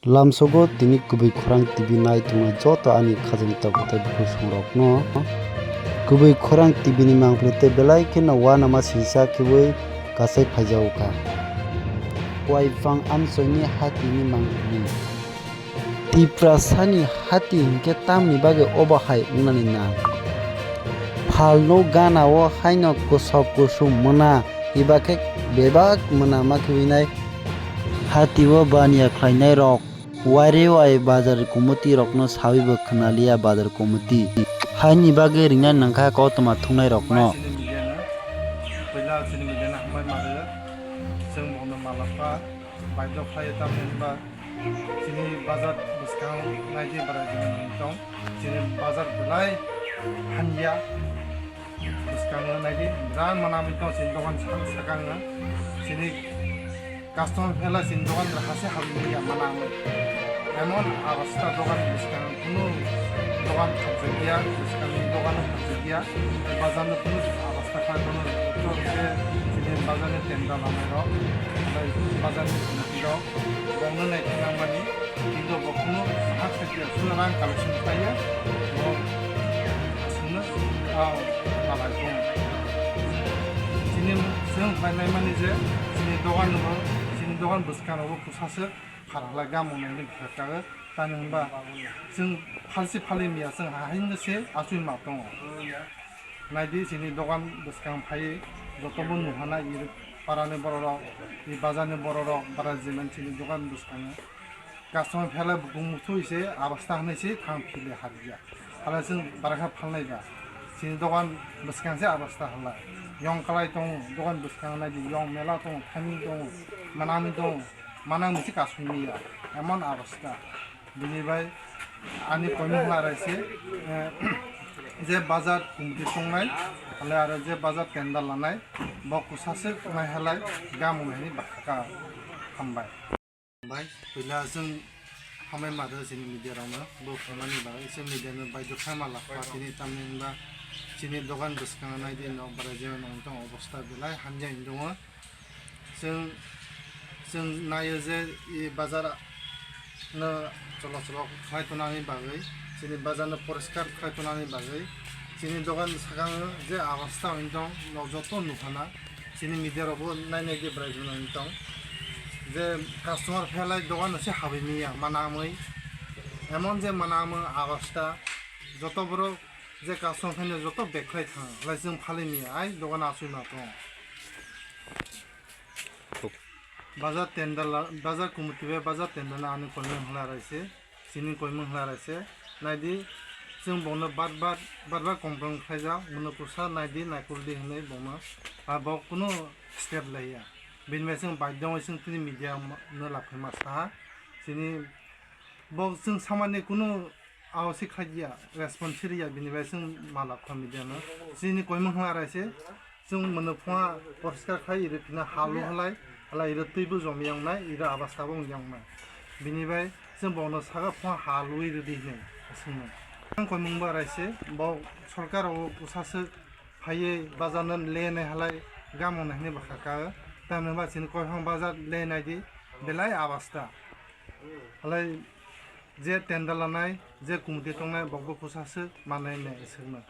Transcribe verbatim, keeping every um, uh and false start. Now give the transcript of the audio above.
Lamsogo tini kubui khorang T V nai tongnai joto ani khajani tabuk tei bukhuk songrokno kubui khorang T V ni mangpili tei belai kheno uanama singcha khibui kasai phaijago kha. Uaifang amchoini hatini mangpili. Tiprasani hati hinkhe tamni bagwi obo hai wngnani nang? Phalno gana-o haino kwsok kusum mwnha, hiba khe bebak mwnama khibinai. Hati-o baniya khlainairok, uare uai bazar committee rokno sawibo khwnaliya bazar committee. Haini bagwi ringna nangkha koktwma thungnairokno. Chini media no, puila chini media no hambai ma rwk, chwng bono malapha, baidhyo khlai tamni hwnba chini bazar bwskang naidi bwrai jwngjal tong, chini bazar belai hamya. Bwskango naidi, birat manamwi tong chini dogan sak-, sakango. Chini customer phela chini dogan hase habwi manya manamwi. Emon abasta dogan bwskango kunu dogan khapjakya, bwskango dogan khapjakya. Bazarno kunu abasta khlai bono, to je chini bazarni tenda lamairok, bazarni simitirok, bongno naithok nangmani. Kintu bo kunu hak se khe suna rang collection khlaiya, bo sungno, ah, malai kung. Chini chwng khlainai mani je chini dogan no, chini dogan bwskango bo kwsaswk pharhalai gamung nai hwnwi kha kago. Tamni hwnba chwng phalsi phalwi miya chwng haino se achui ma tongo. Naidi chini dogan bwskang phaiwi jotobo nuhana i parani bororok, i bazarni bororok bara jeman chini dogan bwskango. Customer phela bukung muthui se abasta hwnwi se thang phili harya. Hala chwng barakha phalnai ba. Chini dogan bwskang se abasta hala. Yong kalai tongo, dogan bwskang naidi yong mela tongo, thaming tongo, manamwi tongo, manang misi kasumliya. Emon abasta. Bini bai ani koimung hwnla raise, eh, je bazar committee tongnai, hale aro je bazar tender lanai, bo kwsaswk nai halai, gamung hwnwi bakhaka hambai. Bai, puila chwng hambai mado chini media rokno, bo phaimani bagwi chwng media no baidhyo khaima lakha tini, tamni hwnba chini dogan bwskango naidi nok bara jemon wng tong obostha belai hamya wng tongo. Chwng, chwng naio je i bazar no cholo cholo khlai tonani bagwi, chini bazar no poriskar khlai tonani bagwi, chini dogan sakango je abasta wng tong, nok joto nuhana. Chini media rokbo nainai de bwrai jwngjal wng tong. Je customer phelai dogan no se habwi manya, manamwi. Emon je manamwi abasta, joto borok je customer phaino joto bag khlai thang, lai chwng phalwi manya, ai dogan aswk ma tongo. Bazar tender la, bazar committee bai bazar tender no ani koimung hwnla raise. Chini koimung hwnla raise, naidi, chwng bongno bar bar, bar bar complain khlaijak, mwnwi kwsa naidi, naikoldi hwnwi bongno, ah, bo kunu step laiya. Bini bai chwng baidhyo wngwi chwng tini media no laphaima saha. Chini bo chwng samani kunu aosi khlaiya, response siriya, bini bai chwng malapha media no. Chini koimung hwnla raise, chwng mwnwi phunga poriskar khlai, iri phina halu halai, halai iri twibo jom yangnai, iri abasta bo wng yangnai. Bini bai chwng bono saka phunga halui rwdi hinwi swngno. Ang koimung bo raise, bo sorkar o kwsaswk phaiwi bazar no lenai halai, gamung nai hinwi bwkha ka, tamni ba chini koiphang bazar lenai di, belai abasta. Halai je tender lanai, je committee tongnai, bokbo kwsaswk manai hinwi swngno.